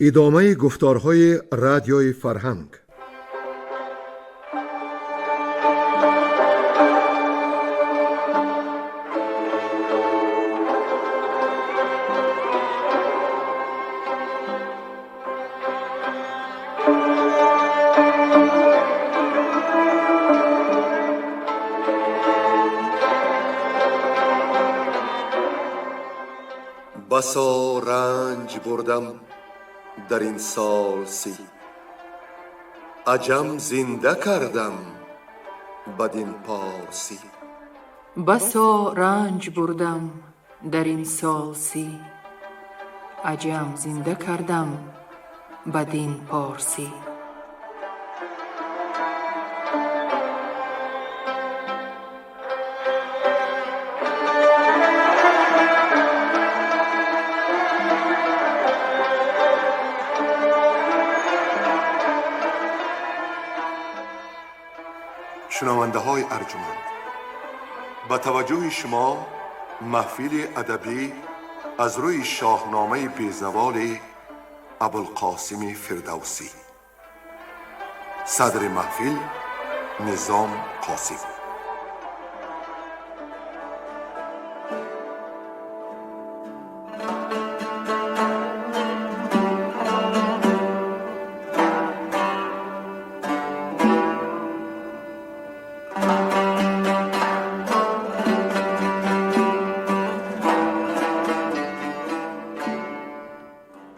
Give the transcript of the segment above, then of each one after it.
Идомаи гуфторҳои Радиои Фарҳанг. بسا رنج بردم در این سال 30، عجم زنده کردم بدین پارسی. بسا رنج بردم در این سال 30، عجم زنده کردم بدین پارسی. Шунавандаҳои арҷуманд, ба таваҷҷӯҳи шумо маҳфили адабӣ аз рӯи шоҳномаи безаволи Абулқосими Фирдавсӣ. Садри маҳфил Низом Қосим.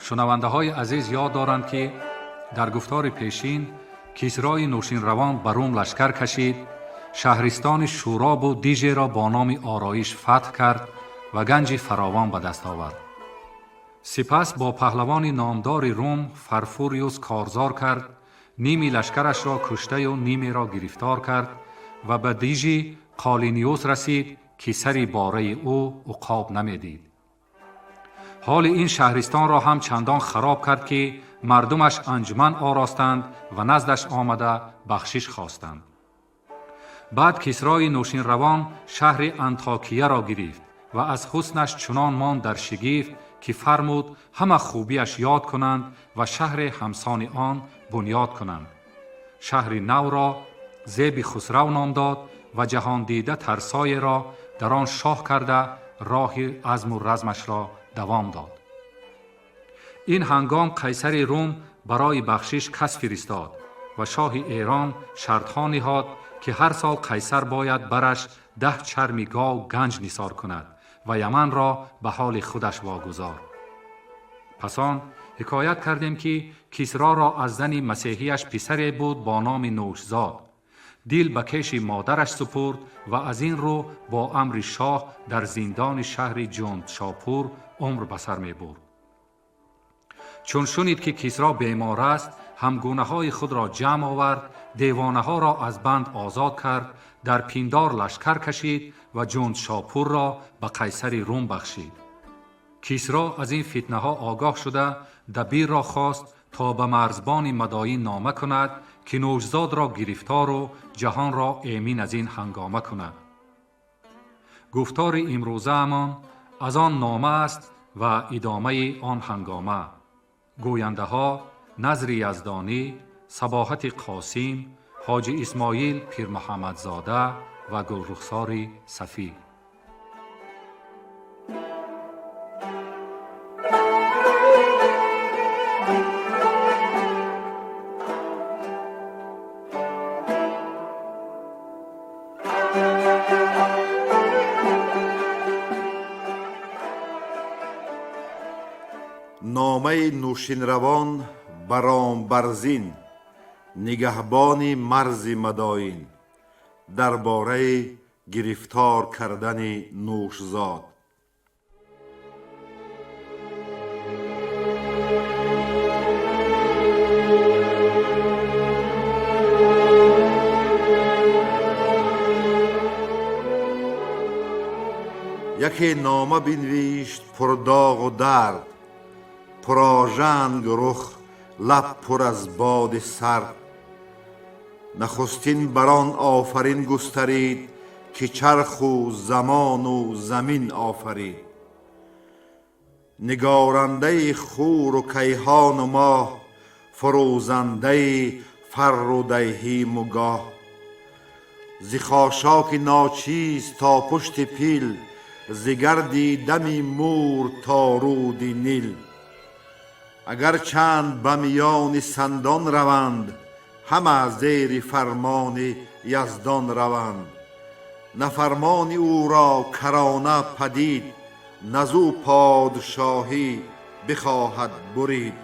Шунавандаҳои азиз ёд доранд, ки дар гуфтори пешин Кисрои Нӯшинравон ба Рум лашкар кашид, шаҳристони Шӯробу дижеро бо номи Ороиш фатҳ кард ва ганҷи фаровон ба даст овард. Сипас бо паҳлавони номдори Рум Фарфуриюс корзор кард, ними лашкарашро куштаю нимеро гирифтор кард ва ба дижи Қолиниюс расид, ки сари бораи ӯ уқоб намедид. Ҳоли ин шаҳристонро ҳам чандон хароб кард, ки мардумаш анҷуман оростанд ва наздаш омада бахшиш хостанд. Баъд Кисрои Нӯшинравон шаҳри Антокияро гирифт ва аз ҳуснаш чунон монд дар шигифт, ки фармуд ҳама хубиаш ёд кунанд ва шаҳре ҳамсони он бунёд кунанд. Шаҳри навро Зеби Хусрав ном дод ва ҷаҳондида тарсоеро дар он шоҳ карда роҳи азму размашро давом дод. Ин ҳангом қайсари Рум барои бахшиш кас фиристод ва шоҳи Эрон шартҳо ниҳод, ки ҳар сол қайсар бояд бараш 10 чарми гов ганҷ нисор кунад ва Яманро ба ҳоли худаш вогузор. Пас он ҳикоят кардем, ки Кисроро аз зани масеҳияш писаре буд бо номи Нӯшзод. Дил ба кеши модараш супурд ва аз ин рӯ бо амри шоҳ дар зиндони шаҳри Ҷундшопур умр ба сар мебурд. Чун шунид, ки Кисро бемор аст, ҳамгунаҳои худро ҷамъ овард, девонаҳоро аз банд озод кард, дар Пиндор лашкар кашид ва Ҷундшопурро ба қайсари Рум бахшид. Кисро аз ин фитнаҳо огоҳ шуда дабирро хост то ба марзбони Мадоин нома кунад, ки Нӯшзодро гирифтору ҷаҳонро эмин аз ин ҳангома кунад. Гуфтори имрӯзаамон аз он нома аст ва идомаи он ҳангома. Гӯяндаҳо Назри Яздонӣ, Сабоҳати Қосим, Ҳоҷи Исмоил Пирмуҳаммадзода ва Гулрухсори Сафӣ. Номаи Нӯшинравон ба Ромбарзин, нигаҳбони марзи Мадоин, дар бораи гирифтор кардани Нӯшзод. Яке нома бинвишт пурдоғу дард, пурожанг рух, лаб пур аз боди сард. Нахустин бар он офарин густарид, ки чарху замону замин офарид. Нигорандаи хуру кайҳону моҳ, фурӯзандаи фарру дайҳиму гоҳ. Зи хошоки ночиз то пушти пил, зи гарди дами мур то руди Нил. Агар чанд ба миёни сандон раванд, ҳама зери фармони Яздон раванд. На фармони ӯро карона падид, наз ӯ подшоҳӣ бихоҳад бурид.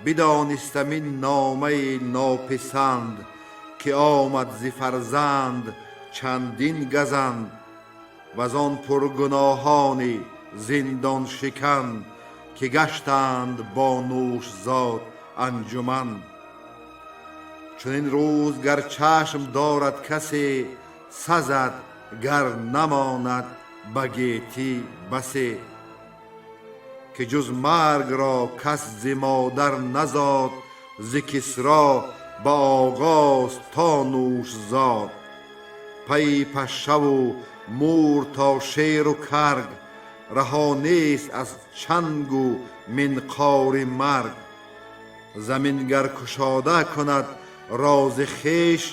Бидонистам ин номаи нописанд, ки омад зи фарзанд чандин газанд. Ваз он пургуноҳони зиндоншикан, ки гаштанд бо Нӯшзод анҷуман. Чунин рӯз гар чашм дорад касе, сазад гар намонад ба гетӣ басе. Ки ҷуз марг ро кас зи модар назод, зи Кисро ба оғоз то Нӯшзод. Пайи пашшаву мур то шеру карг, раҳо нест аз чангу минқори марг. Замин гар кушода кунад рози хеш,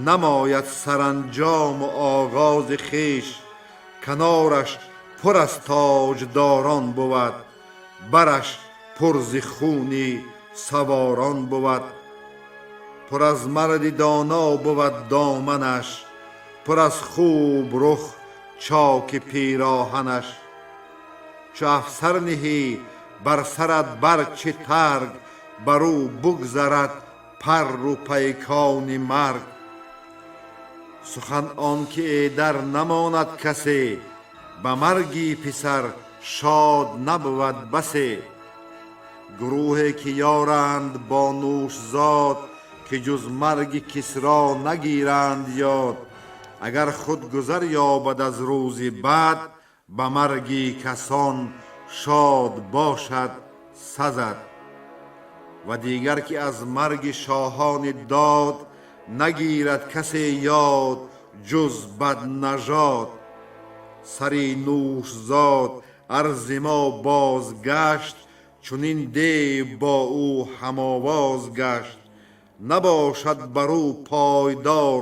намояд саранҷому оғози хеш. Канораш пур аз тоҷдорон бувад, бараш пур зи хуни саворон бувад. Пур аз марди доно бувад доманаш, пур аз хуб рух чоки пироҳанаш. Чу афсар ниҳӣ бар сарат бар чӣ тарг, бар ӯ бугзарад парру пайкони марг. Сухан он ки эдар намонад касе, ба марги писар шод набувад басе. Гурӯҳе ки ёранд бо Нӯшзод, ки ҷуз марги Кисро нагиранд ёд. Агар худ гузар ёбад аз рӯзи бад, ба марги касон шод бошад сазад. Ва дигар ки аз марги шоҳони дод, нагирад касе ёд ҷуз баднажод. Сари Нӯшзод ар зи мо бозгашт, чунин дев бо ӯ ҳамовоз гашт. Набошад бар ӯ пойдор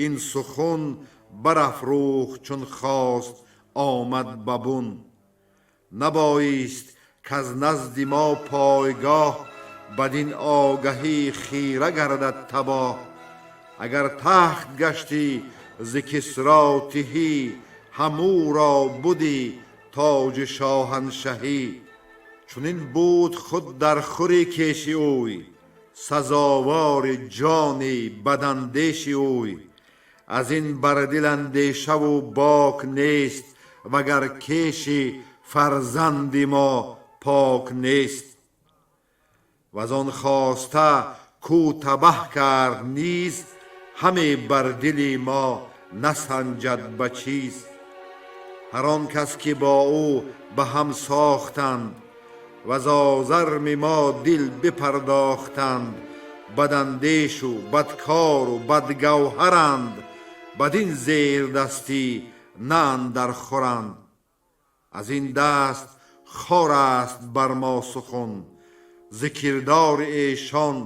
ин сухан, барафрӯхт чун хост омад ба бун. Набоист каз назди мо пойгоҳ, бадин огаҳӣ хира гардад табоҳ. Агар тахт гаштӣ зи Кисро тиҳӣ, ҳамӯро будӣ тоҷи шоҳаншаҳӣ. Чунин буд худ дар хури кеши ӯй, сазовори ҷони бадандеши ӯй. Аз ин бар дил андешаву бок нест, вагар кеши фарзанди мо пок нест. Ваз он хоста кӯ табаҳ кард низ, ҳаме бар дили мо насанҷад ба чиз. Ҳар он кас ки бо ӯ ба ҳам сохтанд, ваз озарми мо дил бипардохтанд, бадандешу бадкору бадгавҳаранд, бадин зердастӣ на андар хӯранд. Аз ин даст хор аст бар мо сухан, зи кирдори эшон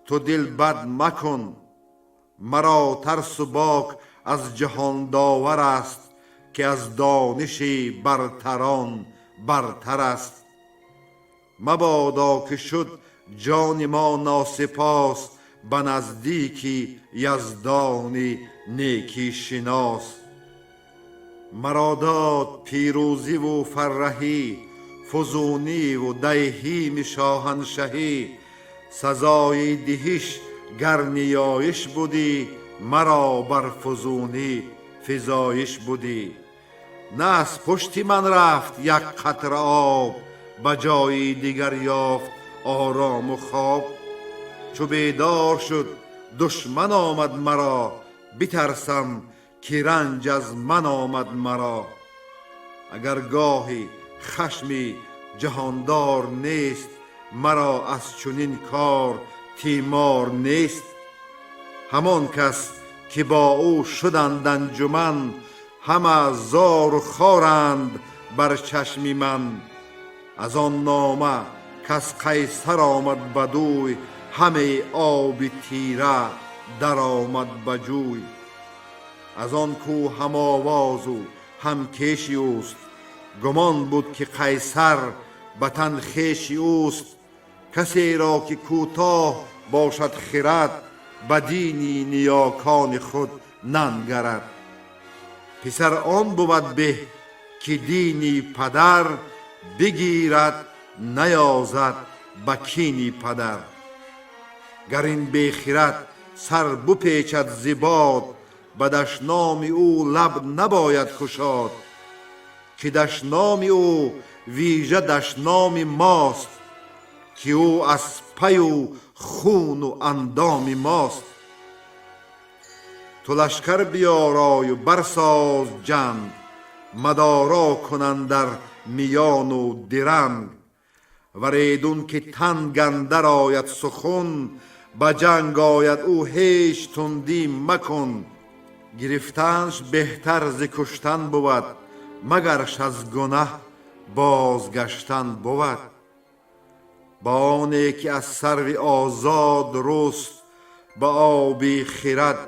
ту дил бад макун. Маро тарсу бок аз ҷаҳондовар аст, ки аз дониши бартарон бартар аст. Мабодо ки шуд ҷони мо носипос, ба наздики Яздони некӣшинос. Маро дод пирӯзиву фарраҳӣ, фузуниву дайҳими шоҳаншаҳӣ. Сазои диҳиш гар ниёиш будӣ, маро бар фузунӣ физоиш будӣ. На аз пушти ман рафт як қатра об, ба ҷои дигар ёфт орому хоб. Чу бедор шуд душман омад маро, битарсам ки ранҷ аз ман омад маро. Агар гоҳи хашми ҷаҳондор нест, маро аз чунин кор тимор нест. Ҳамон кас ки бо ӯ шуданд анҷуман, ҳама зору хоранд бар чашми ман. Аз он нома каз Қайсар омад бадӯй, ҳаме оби тира даромад ба ҷӯй. Аз он кӯ ҳамовозу ҳамкеши ӯст, гумон буд ки Қайсар ба тан хеши ӯст. Касеро ки кӯтоҳ бошад хирад, ба дини ниёкони худ нангарад. Писар он бувад беҳ ки дини падар бигирад, наёзад ба кини падар. Гар ин бехирад сар бупечад зи бод, ба дашноми ӯ лаб набояд кушод. Ки дашноми ӯ вижа дашноми мост, ки ӯ аз паю хуну андоми мост. Ту лашкар биёрою барсоз ҷанг, мадоро кун андар миёну диранг. Варедун ки танг андар ояд сухун, ба ҷанг ояд ӯ ҳеҷ тундӣ макун. Гирифтанш беҳтар зи куштан бувад, магарш аз гунаҳ бозгаштан бувад. Ба оне ки аз сарви озод руст, ба оби хирад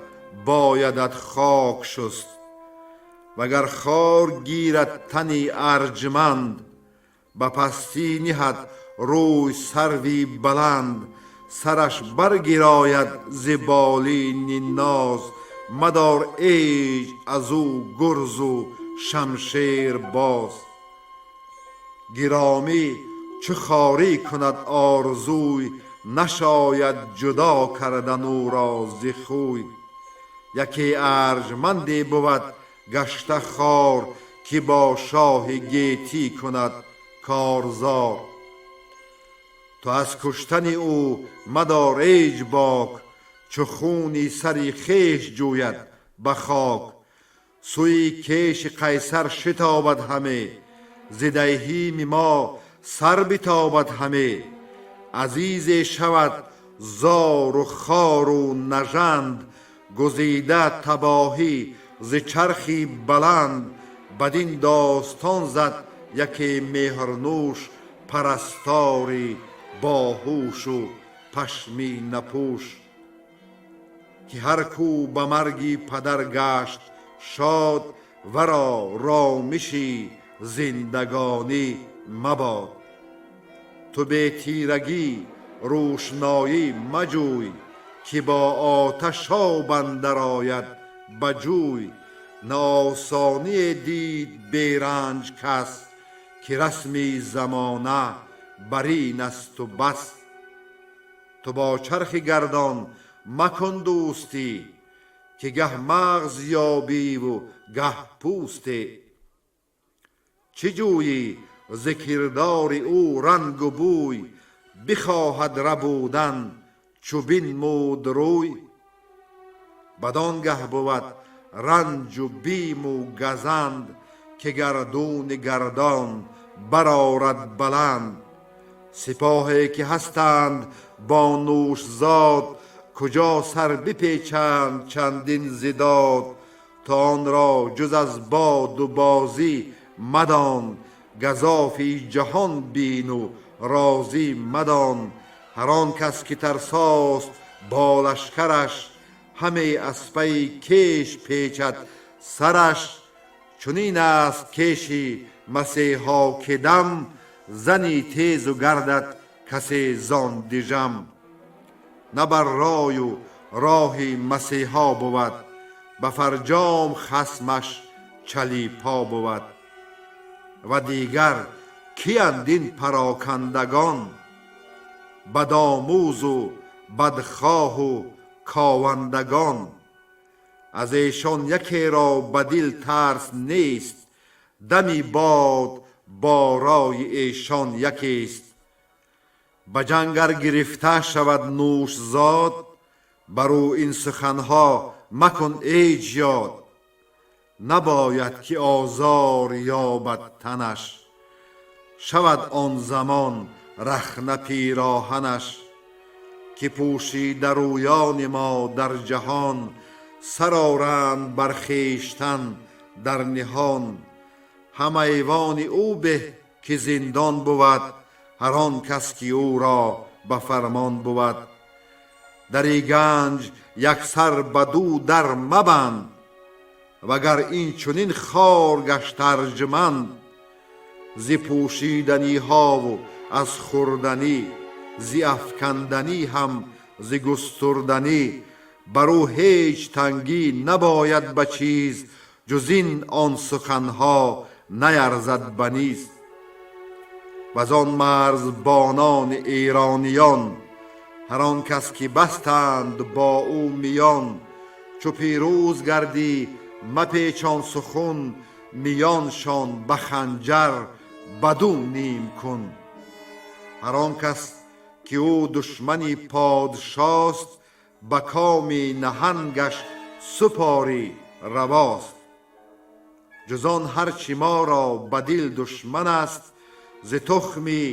боядат хок шуст. Вагар хор гирад тани арҷманд, ба пастӣ ниҳад рӯй сарви баланд. Сараш баргирояд зи болини ноз, мадор ҳеҷ аз ӯ гурзу шамшер боз. Гиромӣ чу хорӣ кунад орзуй, нашояд ҷудо кардан ӯро зи хӯй. Яке арҷманде бувад гашта хор, ки бо шоҳи гетӣ кунад корзор. Ту аз куштани ӯ мадор ҳеҷ бок, чу хуни сари хеш ҷӯяд ба хок. Сӯи кеши Қайсар шитобад ҳаме, зи диҳими мо сар битобад ҳаме. Азизе шавад зору хору нажанд, гузида табоҳӣ зи чархи баланд. Бадин достон зад яке меҳрнӯш, парастори боҳушу пашминапӯш. Ки ҳар кӯ ба марги падар гашт шод, варо ромиши зиндагонӣ мабод. Ту бетирагӣ рӯшноӣ маҷӯй, ки бо оташ об андар ояд ба ҷӯй. На осоние дид беранҷ кас, ки расми замона бар ин асту бас. Ту бо чархи гардон макун дӯстӣ, ки гаҳ мағз ёбиву гаҳ пӯсте. Чӣ ҷӯйӣ зи кирдори ӯ рангу бӯй, бихоҳад рабудан чу бинмуд рӯй. Бадон гаҳ бувад ранҷу биму газанд, ки гардуни гардон барорад баланд. Сипоҳе ки ҳастанд бо Нӯшзод, куҷо сар бипечанд чандин зидод. То онро ҷуз аз боду бозӣ мадон, газофи ҷаҳон бину розӣ мадон. Ҳар он кас ки тарсост бо лашкараш, ҳаме аз пайи кеш печад сараш. Чунин аст кеши масеҳо ки дам зани тезу гардад касе зон дижам. На бар рою роҳи масеҳо бувад, ба фарҷом хасмаш чалипо бувад. Ва дигар киянд ин парокандагон, бадомӯзу бадхоҳу ковандагон? Аз эшон якеро ба дил тарс нест, дами бод бо рои эшон якест. Ба ҷанг ар гирифта шавад Нӯшзод, бар ӯ ин суханҳо макун ҳеҷ ёд. Набояд ки озор ёбад танаш, шавад он замон рахна пироҳанаш. Ки пӯшидарӯёни мо дар ҷаҳон сар оранд бар хештан дар ниҳон. Ҳам айвони ӯ беҳ ки зиндон буд, ҳар он кас ки ӯро ба фармон буд. Дари ганҷ як сар ба ду дар мабанд, вагар ин чунин хор гашт арҷуманд. Зи пӯшиданиҳову аз хӯрданӣ, зи афканданӣ ҳам зи густурданӣ, бар ӯ ҳеҷ тангӣ набояд ба чиз, ҷуз ин он суханҳо наярзад ба низ. Ваз он марзбонони эрониён, ҳар он кас ки бастанд бо ӯ миён, чу пирӯз гардӣ мапечон сухун, миёншон ба ханҷар баду ним кун. Ҳар он кас ки ӯ душмани подшост, ба коми наҳангаш супорӣ равост. Ҷуз он ҳарчи моро ба дил душман аст, зи тухми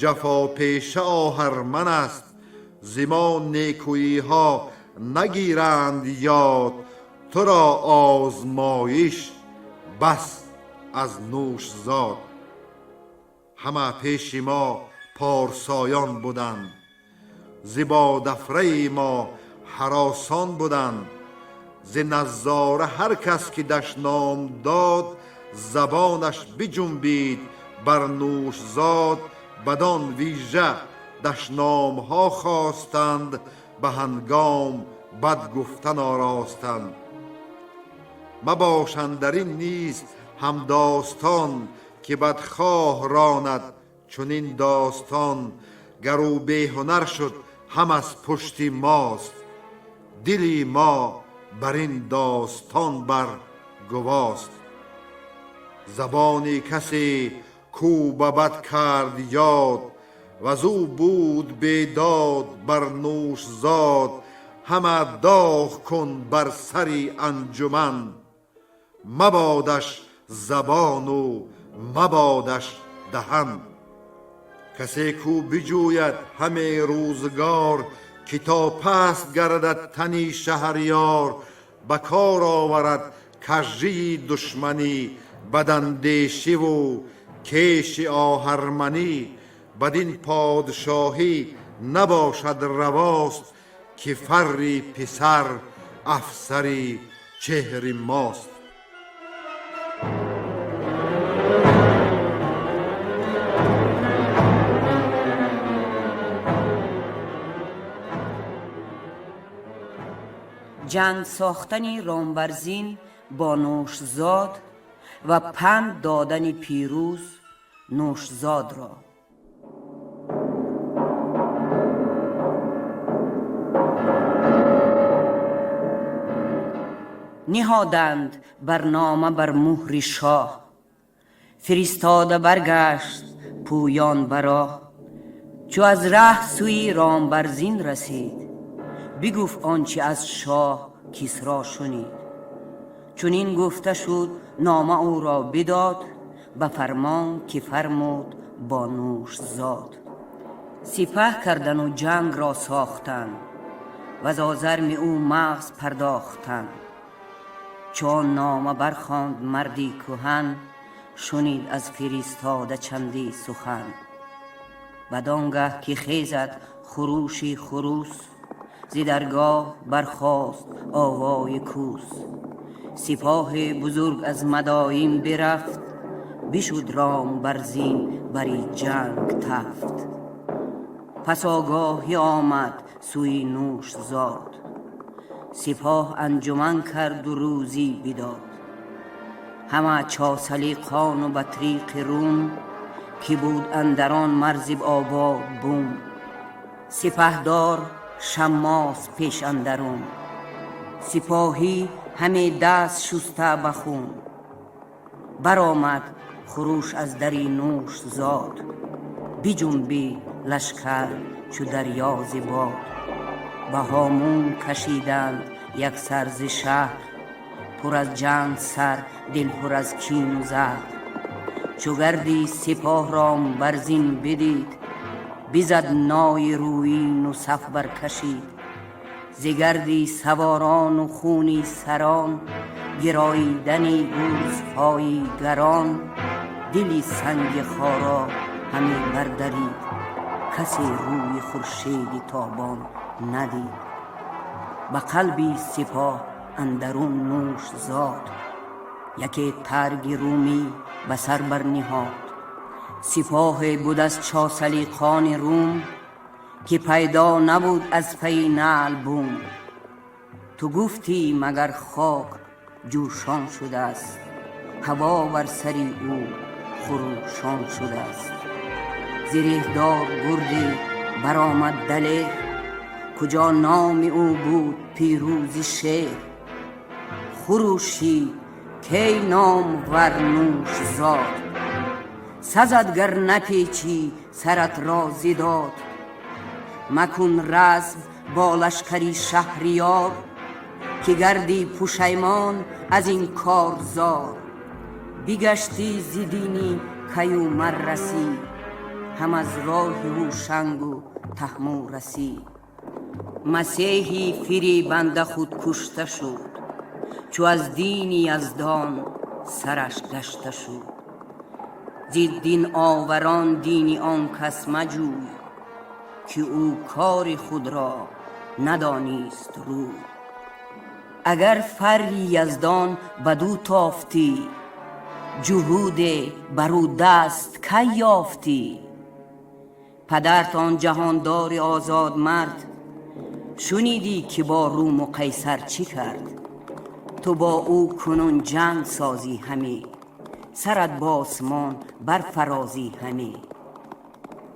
ҷафопеша оҳарман аст. Зи мо некӯиҳо нагиранд ёд, туро озмоиш бас аз Нӯшзод. Ҳама пеши мо порсоён буданд, зи бодафраи мо ҳаросон буданд. Зи назора ҳар кас ки дашном дод, забонаш биҷунбид бар Нӯшзод. Бадон вижа дашномҳо хостанд, ба ҳангом бад гуфтан оростанд. Мабош андар ин низ ҳамдостон, ки бадхоҳ ронад чунин достон. Гар ӯ беҳунар шуд ҳам аз пушти мост, дили мо бар ин достон бар гувост. Забони касе кӯ ба бад кард ёд, ваз ӯ буд бедод бар Нӯшзод. Ҳама доғ кун бар сари анҷуман, мабодаш забону мабодаш даҳан. Касе кӯ биҷӯяд ҳаме рӯзгор, ки то паст гардад тани шаҳриёр, ба кор оварад кажжии душманӣ, бадандешиву кеши оҳарманӣ. Бадин подшоҳӣ набошад равост, ки фарри писар афсари чеҳри мост. Ҷанг сохтани Ромбарзин бо Нӯшзод ва панд додани Пирӯз Нӯшзодро. Ниҳоданд барнома бар муҳри шоҳ, фиристода баргашт пӯён ба роҳ. Чу аз раҳ сӯи Ромбарзин расид, бигуфт он чи аз шоҳ Кисро шунид. Чунин гуфта шуд нома ӯро бидод, ба фармон ки фармуд бо Нӯшзод. Сипаҳ кардану ҷангро сохтанд, ваз озарми ӯ мағз пардохтанд. Чун нома бархонд марди кӯҳан, шунид аз фиристода чанди сухан. Бадон гаҳ ки хезад хурӯши хурӯс, зи даргоҳ бархост овои кӯс. Сипоҳи бузург аз Мадоин бирафт, бишуд Ромбарзин бари ҷанг тафт. Пас огоҳӣ омад сӯи Нӯшзод, сипоҳ анҷуман карду рӯзӣ бидод. Ҳама чосалиқону батриқи Рум, ки буд андар он марзи обод бум. Сипаҳдор Шаммос пеш андарун, сипоҳӣ ҳаме даст шуста ба хун. Баромад хурӯш аз дари Нӯшзод, биҷунбид лашкар чу дарё зи бод. Ба ҳомун кашиданд як сар зи шаҳр, пур аз ҷанг сар, дил пур аз кину заҳр. Чу гарди сипоҳ Ромбарзин бидид, бизад нои рӯину саф баркашид. Зи гарди саворону хуни сарон, гироидани гурзҳои гарон, Дили санги хоро ҳаме бардарид, касе рӯи хуршеди тобон надид. Ба қалби сипоҳ андарун нӯш зод, яке тарги румӣ ба сар барниҳод. Сипоҳе буд аз чосалиқони Рум, ки пайдо набуд аз пайи наъл бум. Ту гуфтӣ магар хок ҷӯшон шудааст, ҳаво бар сари ӯ хурӯшон шудааст. Зиреҳдор гурде баромад далер, куҷо номи ӯ буд пирӯзи шер. Хурӯшид кай номвар нӯш зод, сазад гар напечӣ сарат ро зи дод. Макун разм бо лашкари шаҳриёр, ки гардӣ пушаймон аз ин корзор. Бигаштӣ зи дини каю маррасӣ, ҳам аз роҳи ҳушангу таҳмурасӣ. Масеҳи фиребанда худ кушта шуд, чу аз дини яздон сараш гашта шуд. Зи дин оварон дини он кас маҷӯй, ки ӯ кори худро надонист рӯй. Агар фарри яздон бадӯ тофтӣ, ҷуҳуде бар ӯ даст кай ёфтӣ? Падарт он ҷаҳондори озодмард, шунидӣ ки бо Руму Қайсар чӣ кард? Ту бо ӯ кунун ҷанг созӣ ҳаме, сарат ба осмон барфарозӣ ҳаме.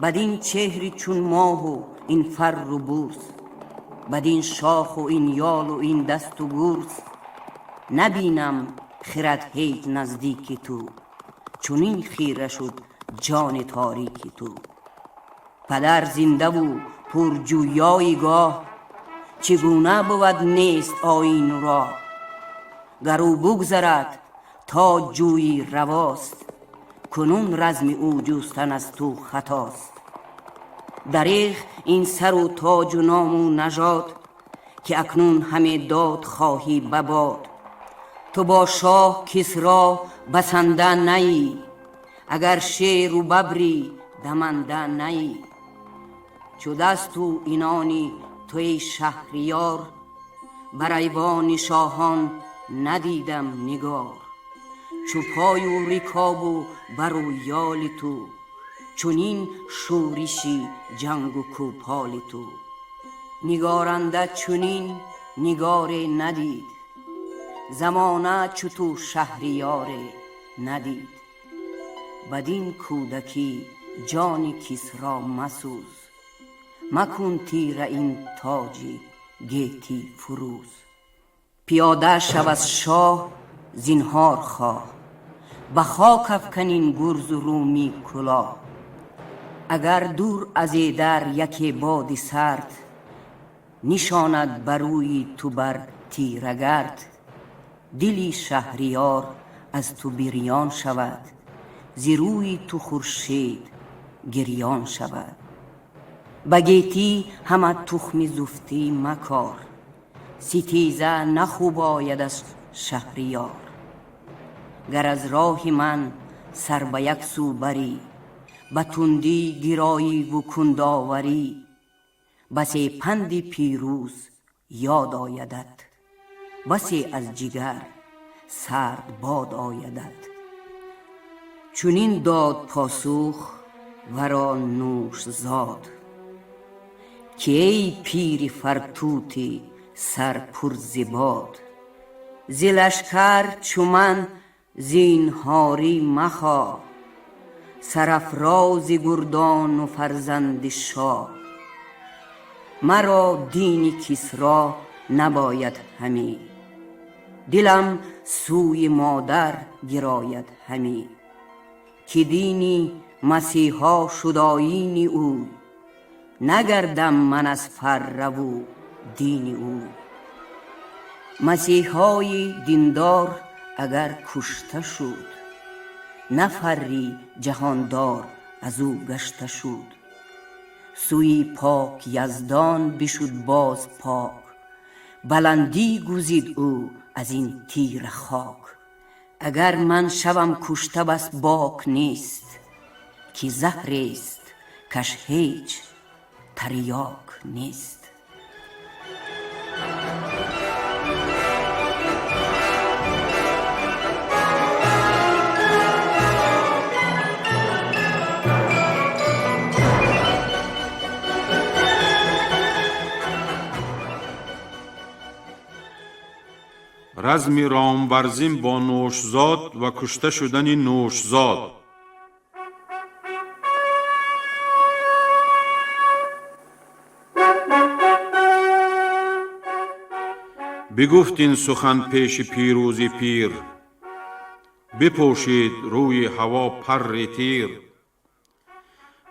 Бадин чеҳри чун моҳу ин фарру бурз, бадин шоху ин ёлу ин дасту гурз, набинам хирад ҳеҷ наздики ту, чунин хира шуд ҷони торики ту. Падар зиндаву пурҷӯёи гоҳ, чӣ гуна бувад нест оину роҳ? Гар ӯ бугзарад тоҷ ҷӯйӣ равост, кунун разми ӯ ҷустан аз ту хатост. Дареғ ин сару тоҷу ному нажод, ки акнун ҳаме дод хоҳӣ ба бод. Ту бо шоҳ Кисро басанда наӣ, агар шеру бабрӣ даманда наӣ. Чу дасту инони ту эй шаҳриёр, бар айвони шоҳон надидам нигор. Чу пою рикобу бару ёли ту, чунин шӯриши ҷангу кӯполи ту. Нигоранда чунин нигоре надид, замона чу ту шаҳриёре надид. Бадин кӯдакӣ ҷони Кисро масӯз, макун тира ин тоҷи гетӣ фурӯз. Пиёда шав аз шоҳ зинҳор хоҳ, ба хок афкан ин гурзу румӣ кулоҳ. Агар дур аз эдар яке боди сард, нишонад ба рӯи ту бар тира гард. Дили шаҳриёр аз ту бирён шавад, зи рӯи ту хуршед гирён шавад. Ба гетӣ ҳама тухми зуфтӣ макор, ситеза нахуб ояд аз шаҳриёр. Гар аз роҳи ман сар ба як сӯ барӣ, ба тундӣ гироиву кундоварӣ, басе панди пирӯз ёд оядат, басе аз ҷигар сард бод оядат. Чунин дод посух варо нӯш зод, ки эй пири фартути сар пур зи бод, зи лашкар чу ман зинҳорӣ махоҳ, сарафрози гурдону фарзанди шоҳ. Маро дини Кисро набояд ҳамӣ, дилам сӯи модар гирояд ҳамӣ. Ки дини масеҳо шуд оини ӯ, нагардам ман аз фарраву дини ӯ. Масеҳои диндор агар кушта шуд, на фарри ҷаҳондор аз ӯ гашта шуд. Сӯи пок яздон бишуд боз пок, баландӣ гузид ӯ аз ин тира хок. Агар ман шавам кушта, бас бок нест, ки заҳрест, каш ҳеҷ тарёк нест. Разми Ромварзин бо Нӯшзод ва кушта шудани Нӯшзод. Бигуфт ин сухан пеши пирӯзи пир, бипӯшид рӯи ҳаво парри тир.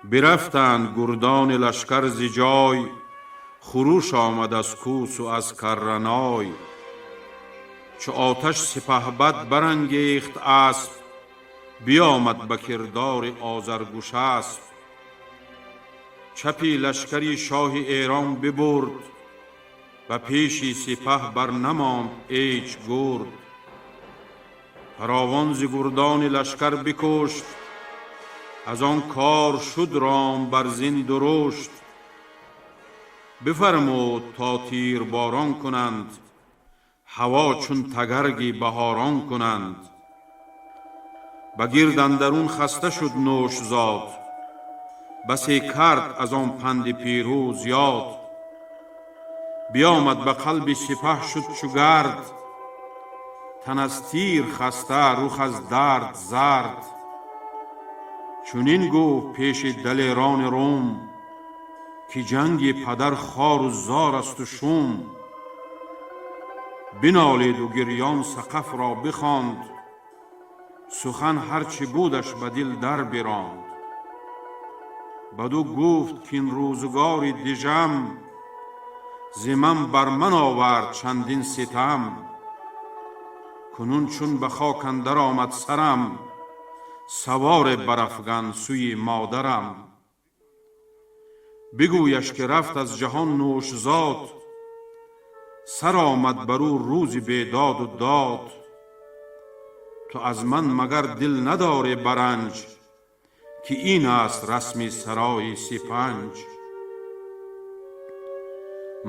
Бирафтанд гурдони лашкар зи ҷой, хуруш омад аз кӯсу аз карраной. Чу оташ сипаҳбад барангехт асп, биёмад ба кирдори Озаргушасп. Чапи лашкари шоҳи Эрон бибурд, ба пеши сипаҳ барнамонд ҳеҷ гурд. Фаровон зи гурдони лашкар бикушт, аз он кор шуд ром бар зин дурушт. Бифармуд то тирборон кунанд, ҳаво чун тагарги баҳорон кунанд. Ба гирд андарун хаста шуд Нӯшзод, басе кард аз он панди пирӯз ёд. Биёмад ба қалби сипаҳ шуд чу гард, тан аз тир хаста, рух аз дард зард. Чунин гуфт пеши далерони Рум, ки ҷанги падар хору зор асту шум. Бинолиду гирён сақафро бихонд, сухан ҳарчи будаш ба дил дар биронд. Баду гуфт, кин рӯзгори дижам зи ман бар ман овард чандин ситам. Кунун чун ба хок андар омад сарам, саворе барафган сӯи модарам. Бигӯяш, ки рафт аз ҷаҳон Нӯшзод, сар омад бар ӯ рӯзи бедоду дод. Ту аз ман магар дил надорӣ баранҷ, ки ин аст расми сарои сипанҷ.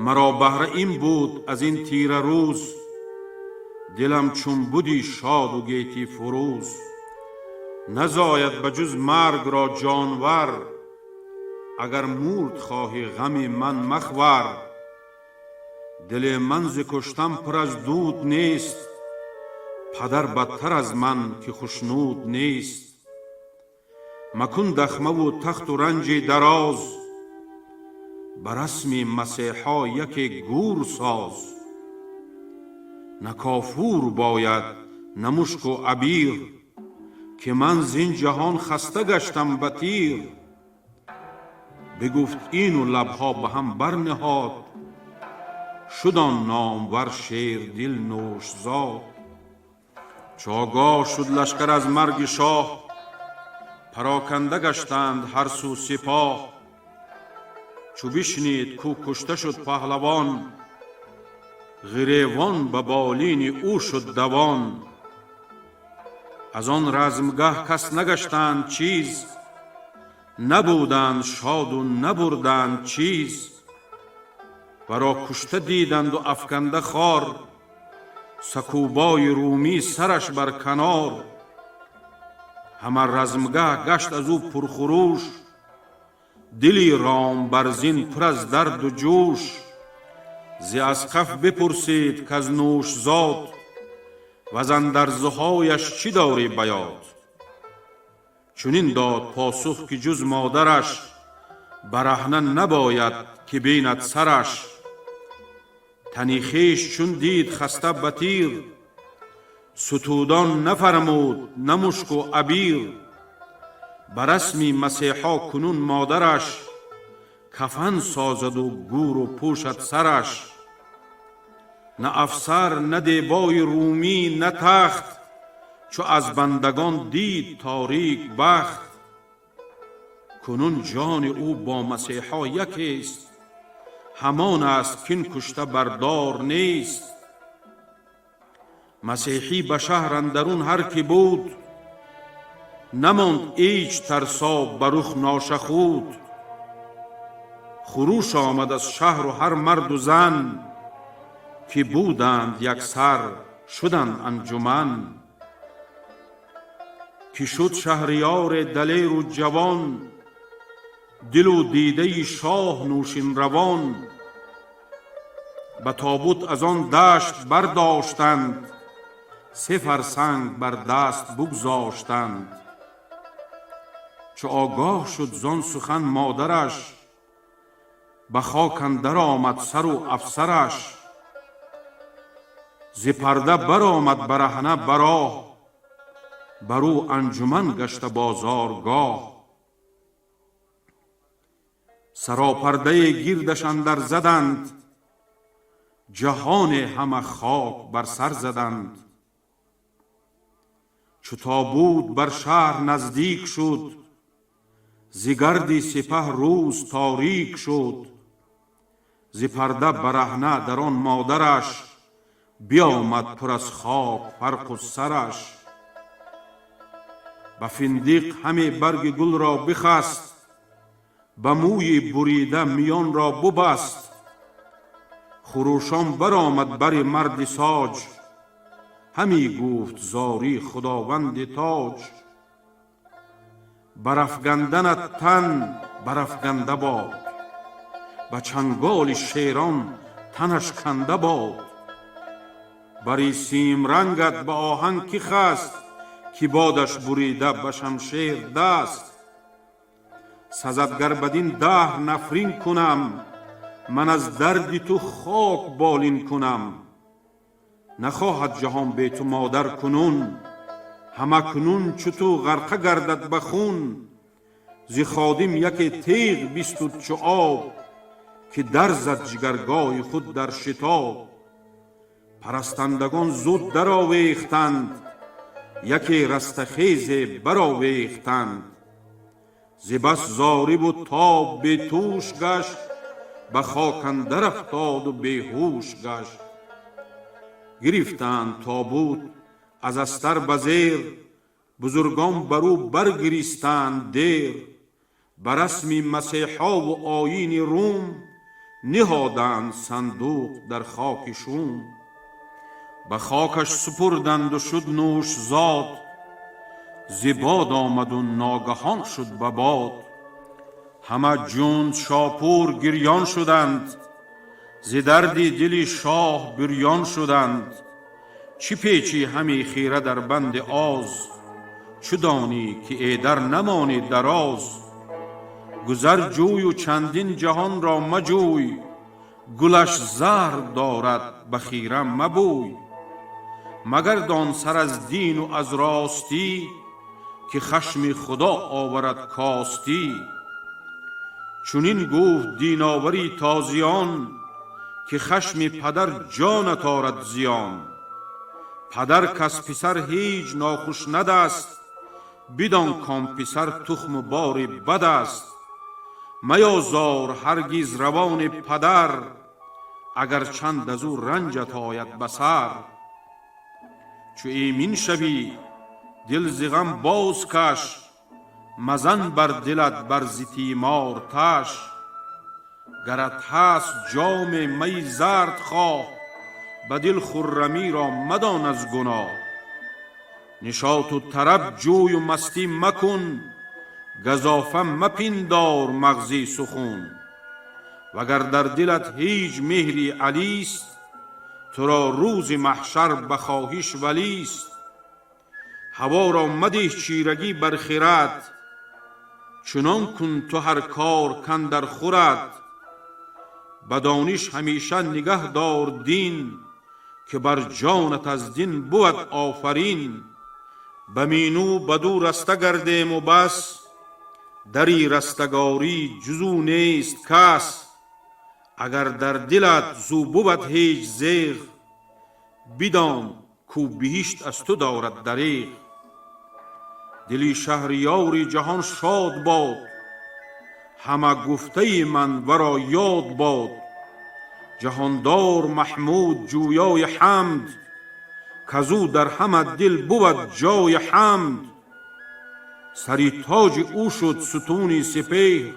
Маро баҳра ин буд аз ин тира рӯз, дилам чун буди шоду гети фурӯз. Назояд ба ҷуз маргро ҷонвар, агар мурд хоҳӣ, ғами ман махвар. Дили ман зи куштан пур аз дуд нест, падар бадтар аз ман, ки хушнуд нест. Макун дахмаву тахту ранҷи дароз, ба расми масеҳо яке гӯр соз. На кофур бояд, на мушку абир, ки ман зин ҷаҳон хаста гаштам ба тир. Бигуфт ину лабҳо ба ҳам барниҳод, шуд он номвар шердил Нӯшзод. Чу огоҳ шуд лашкар аз марги шоҳ, пароканда гаштанд ҳар сӯ сипоҳ. Чу бишнид, кӯ кушта шуд паҳлавон, ғиревон ба болини ӯ шуд давон. Аз он размгаҳ кас нагаштанд чиз, набуданд шоду набурданд чиз. Варо кушта диданду афканда хор, сакӯбои румӣ сараш бар канор. Ҳама размгаҳ гашт аз ӯ пурхурӯш, дили Ромбарзин пур аз дарду ҷӯш. Зи Асқаф бипурсид, каз Нӯшзод ва з андарзҳояш чӣ дорӣ ба ёд? Чунин дод посух, ки ҷуз модараш бараҳна набояд, ки бинад сараш. Тани хеш чун дид хаста ба тир, сутудон нафармуд на мушку абир. Ба расми масеҳо кунун модараш кафан созаду гӯру пӯшад сараш. На афсар, на дебои румӣ, на тахт, чу аз бандагон дид торик бахт. Кунун ҷони ӯ бо масеҳо якест, ҳамон аст, кин кушта бардор нест. Масеҳӣ ба шаҳр андарун ҳар ки буд, намонд ҳеч тарсо ба рух ношахуд. Хуруш омад аз шаҳру ҳар марду зан, ки буданд яксар шуданд анҷуман. Ки шуд шаҳриёри далеру ҷавон, дилу дидаи шоҳ нӯшинравон. Ба тобут аз он дашт бардоштанд, се фарсанг бар даст бугзоштанд. Чу огоҳ шуд зон сухан модараш, ба хок андар омад сару афсараш. Зи парда баромад бараҳна ба роҳ, бар ӯ анҷуман гашта бозоргоҳ. Саропардае гирдаш андар заданд, ҷаҳоне ҳама хок бар сар заданд. Чу тобут бар шаҳр наздик шуд, зи гарди сипаҳ рӯз торик шуд. Зи парда бараҳна дар он модараш, биомад пур аз хок фарқу сараш. Ба финдиқ ҳаме барги гулро бихаст, ба мӯи бурида миёнро бубаст. Хурӯшон баромад бари марди соҷ, ҳамӣ гуфт зорӣ худованди тоҷ. Барафганданат тан барафганда бод, ба чанголи шерон танаш канда бод. Бари симрангат ба оҳан кӣ хаст, ки бодаш бурида ба шамшер даст. Сазад гар бадин даҳр нафрин кунам, ман аз дарди ту хок болин кунам. Нахоҳад ҷаҳон бе ту модар кунун, ҳамакнун чу ту ғарқа гардад ба хун. Зи ходим яке теғ бистуд чу об, ки дарзад ҷигаргоҳи худ дар шитоб. Парастандагон зуд даровехтанд, яке растахезе баровехтанд. Зи бас зориву тоб бетӯш гашт, ба хок андар афтоду беҳуш гашт. Гирифтанд тобут аз астар ба зер, бузургон бар ӯ баргиристанд дер. Ба расми масеҳову оини рум, ниҳоданд сандуқ дар хоки шум. Ба хокаш супурданду шуд нӯшзод, зи бод омаду ногаҳон шуд ба бод. Ҳама ҷунд шопур гирён шуданд, зи дарди дили шоҳ бирён шуданд. Чӣ печӣ ҳами хира дар банди оз, чу донӣ ки эдар намонӣ дароз. Гузар ҷӯю чандин ҷаҳонро маҷӯй, гулаш заҳр дорад ба хира мабӯй. Магардон сар аз дину аз ростӣ, ки хашми худо оварад костӣ. Чунин гуфт диновари тозиён, ки хашми падар ҷонат орад зиён. Падар кас писар ҳеҷ нохуш надаст, бидон кон писар тухму бори бад аст. Меёзор ҳаргиз равони падар, агар чанд аз ӯ ранҷат ояд ба сар. Чу эмин шавӣ дил зи ғам боз каш, мазан бар дилат бар зи тимор таш. Гарат ҳаст ҷоме майи зард хоҳ, ба дил хуррамиро мадон аз гуноҳ. Нишоту тараб ҷӯю мастӣ макун, газофа мапиндор мағзи сухун. Вагар дар дилат ҳеҷ меҳри алист, туро рӯзи маҳшар ба хоҳиш валист. Ҳаворо мадеҳ чирагӣ бар хирад, чунон кун ту ҳар кор кандар хӯрад. Ба дониш ҳамеша нигаҳ дор дин, ки бар ҷонат аз дин бувад офарин. Ба минӯ баду раста гардему бас, дари растагорӣ ҷузу нест кас. Агар дар дилат зӯ бувад ҳеҷ зеғ, бидон кӯ биҳишт аз ту дорад дареғ. Дили шаҳриёри ҷаҳон шод бод, ҳама гуфтаи ман варо ёд бод. Ҷаҳондор Маҳмуд ҷӯёи ҳамд, کزو در همه دل بود جای حمد. سری تاج او شد ستونی سپهر،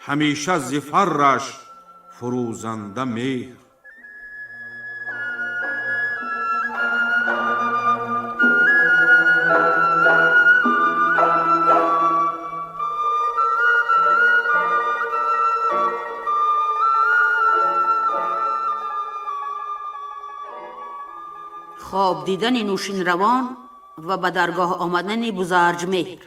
همیشه ز فرش فروزنده مهر. خواب دیدن نوشین روان و به درگاه آمدن بزرجمهر.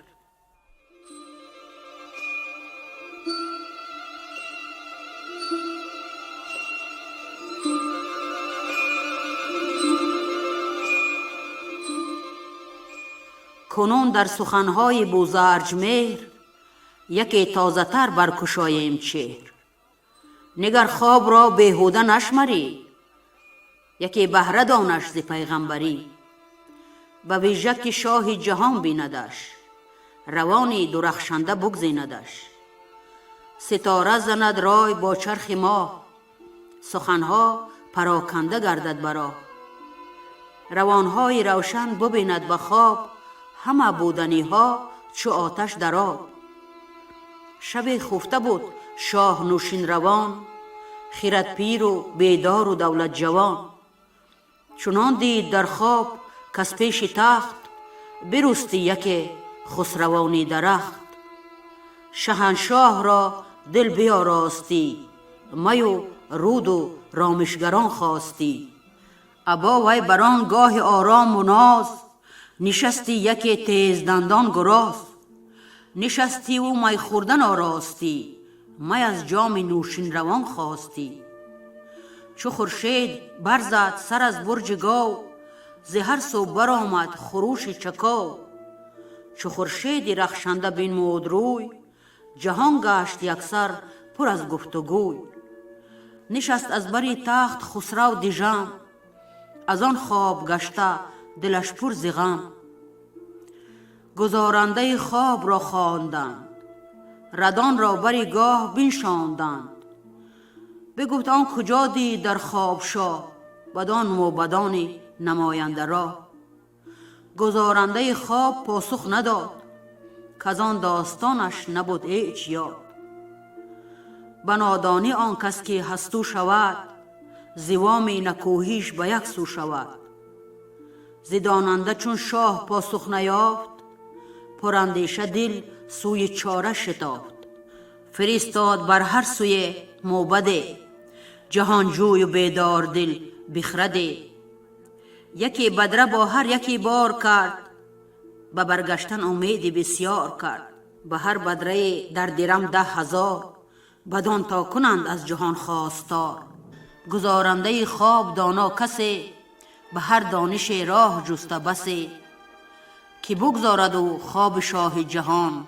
کنون در سخنهای بزرجمهر یکی تازه تر برکشاییم چهر. نگر خواب را بیهوده نشمری، یکی بهره دانش ز پیغمبری. به ویژه که شاه جهان بیندش، روانی درخشنده بگزیندش. ستاره زند رای با چرخ ماه، سخنها پراکنده گردد براه. روانهای روشن ببیند به خواب، همه بودنیها چو آتش در آب. شب خفته بود شاه نوشین روان، خیرت پیر و بیدار و دولت جوان. چنان دید در خواب کز پیش تخت، برستی یکی خسروانی درخت. شهنشاه را دل بیاراستی، می و رود و رامشگران خواستی. ابا وی بر آن گاه آرام و ناز، نشستی یکی تیز دندان گراز. نشستی و می خوردن آراستی، می از جام نوشین روان خواستی. چو خورشید برزد سر از برج گاو، ز هر سو برآمد خروش چکاو. چو خورشید رخشنده بنمود روی، جهان گشت یکسر پر از گفت و گوی. نشست از بر تخت خسرو دژم، از آن خواب گشته دلش پر ز غم. گزارنده خواب را خواندند، ردان را بر گاه بنشاندند. بگفت آن کجا دید در خواب شاه، بدان موبدان نماینده را. گزارنده خواب پاسخ نداد، کز آن داستانش نبود هیچ یاد. به نادانی آن کس که هستو شود، ز وام نکوهیش به یک سو شود. ز داننده چون شاه پاسخ نیافت، پراندیشه دل سوی چاره شتافت. فرستاد بر هر سوی موبده، جهانجوی و بیدار دل بخرده. یکی بدره با هر یکی بار کرد، به برگشتن امید بسیار کرد. به هر بدره در درم 10,000، بدان تا کنند از جهان خواستار. گزارنده خواب دانا کسی، به هر دانش راه جسته بسی. که بگذارد و خواب شاه جهان،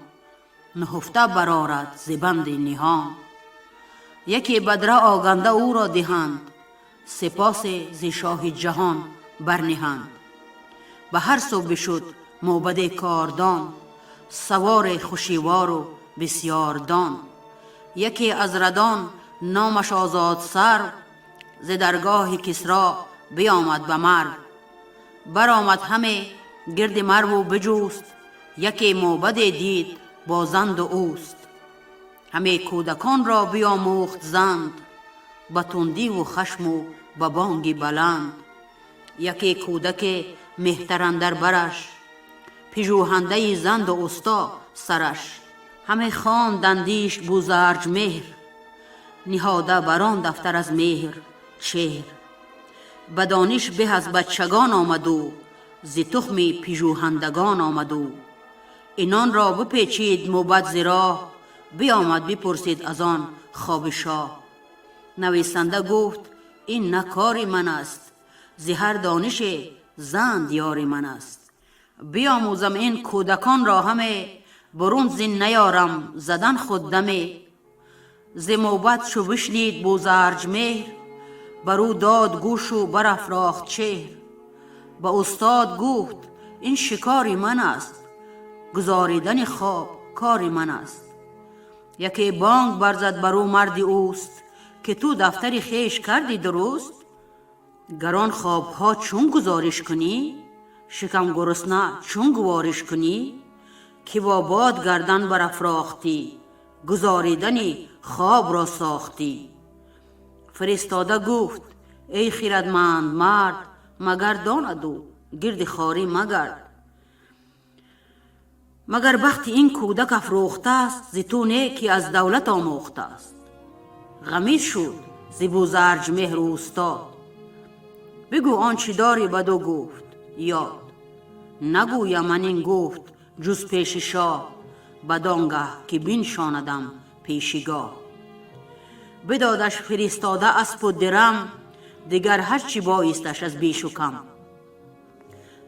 نهفته برآرد ز بند نهان. یکی بدره آگنده او را دهند، سپاس ز شاه جهان برنهند. به هر سو بشد موبد کاردان، سوار خوشیوار و بسیار دان. یکی از ردان نامش آزاد سر، ز درگاه کسری بیامد به مرو. برآمد همه گرد مرو و بجوست، یکی موبد دید با زند و اوست. همه کودکان را بیاموخت زند، به تندی و خشم و به بانگ بلند. یکی کودک مهتر اندر برش، پژوهنده زند و استا سرش. همه خواندندیش بوزرجمهر، نهاده بر آن دفتر از مهر چهر. به دانش به از بچگان آمد و ز تخم پژوهندگان آمد و اینان را بپیچید موبد ز راه، بیامد بپرسید از آن خواب شاه. نویسنده گفت این نه کار من است، ز هر دانش زند یار من است. بیاموزم این کودکان را همه، برون زین نیارم زدن خود دمه. ز موبد چو بشنید بوزرجمهر، بر او داد گوش و برافراخت چهر. به استاد گفت این شکار من است، گزاریدن خواب کار من است. یکی بانگ برزد بر او مرد اوست، که تو دفتر خویش کردی درست. Гар он хобҳо чун гузориш кунӣ, шикам гурусна чун гувориш кунӣ, ки бо бод гардан барафрохтӣ, гузоридани хоб ро сохтӣ. Фиристода гуфт эй хирадманд мард, магар донад ӯ гирди хорӣ магард. Магар бахти ин кӯдак афрӯхтааст, зи ту не ки аз давлат омӯхтааст. Ғамин шуд зи Бузарҷмеҳр устод, бигӯ он чӣ дорӣ бадӯ гуфт ёд. Нагӯям ман ин гуфт ҷуз пеши шоҳ, бадон гаҳ ки биншонадам пешигоҳ. Бидодаш фиристода аспу дирам, дигар ҳар чӣ боисташ аз бешу кам.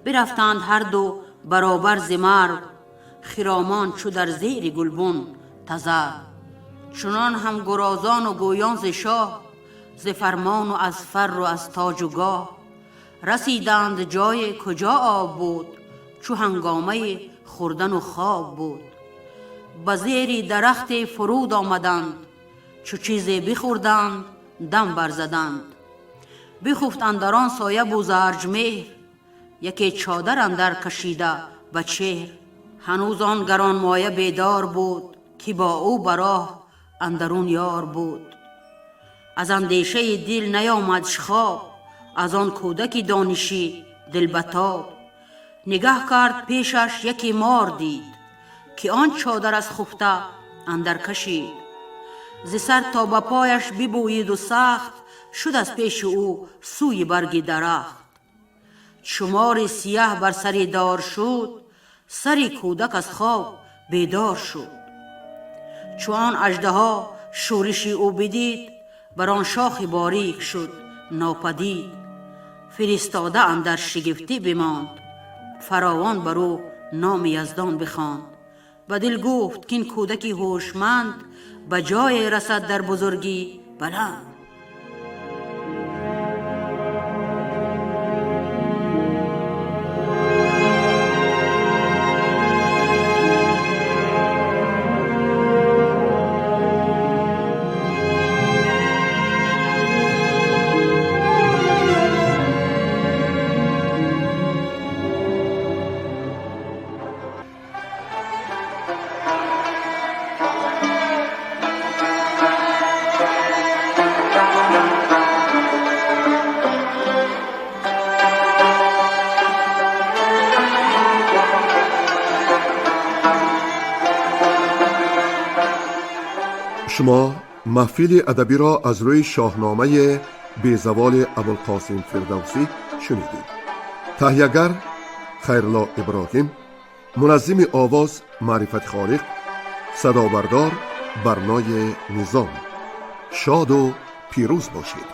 Бирафтанд ҳар ду баробар зи марв, хиромон чу дар зери гулбун тазар. Чунон ҳам гурозону гӯён зи шоҳ, зи фармону аз фарру аз тоҷу гоҳ. Расиданд ҷое куҷо об буд, чу ҳангомаи хӯрдану хоб буд. Ба зери дарахте фуруд омаданд, чу чизе бихӯрданд дам барзаданд. Бихуфт андар он соя Бузарҷмеҳр, яке чодар андар кашида ба чеҳр. Ҳанӯз он гаронмоя бедор буд, ки бо ӯ ба роҳ андарун ёр буд. Аз андешаи дил наёмадш хоб, аз он кӯдаки донишӣ дилбатоб. Нигаҳ кард пешаш яке мор дид, ки он чодар аз хуфта андар кашид. Зи сар то ба пояш бибӯиду сахт, шуд аз пеши ӯ сӯи барги дарахт. Чу мори сияҳ бар сари дор шуд, сари кӯдак аз хоб бедор шуд. Чу он аждаҳо шӯриши ӯ бидид, бар он шохи борик шуд нопадид. Фиристода андар шигифтӣ бимонд, фаровон бар ӯ номи яздон бихонд. Ба дил гуфт кин кӯдаки ҳушманд, ба ҷое расад дар бузургӣ баланд. Шумо маҳфили адабиро аз рӯи шоҳномаи безаволи Абулқосим Фирдавсӣ шунидед. Таҳиягар Хайрулло Иброҳим, муназзими овоз Маърифати Холиқ, садобардор Барнои Низом. Шоду пирӯз бошед.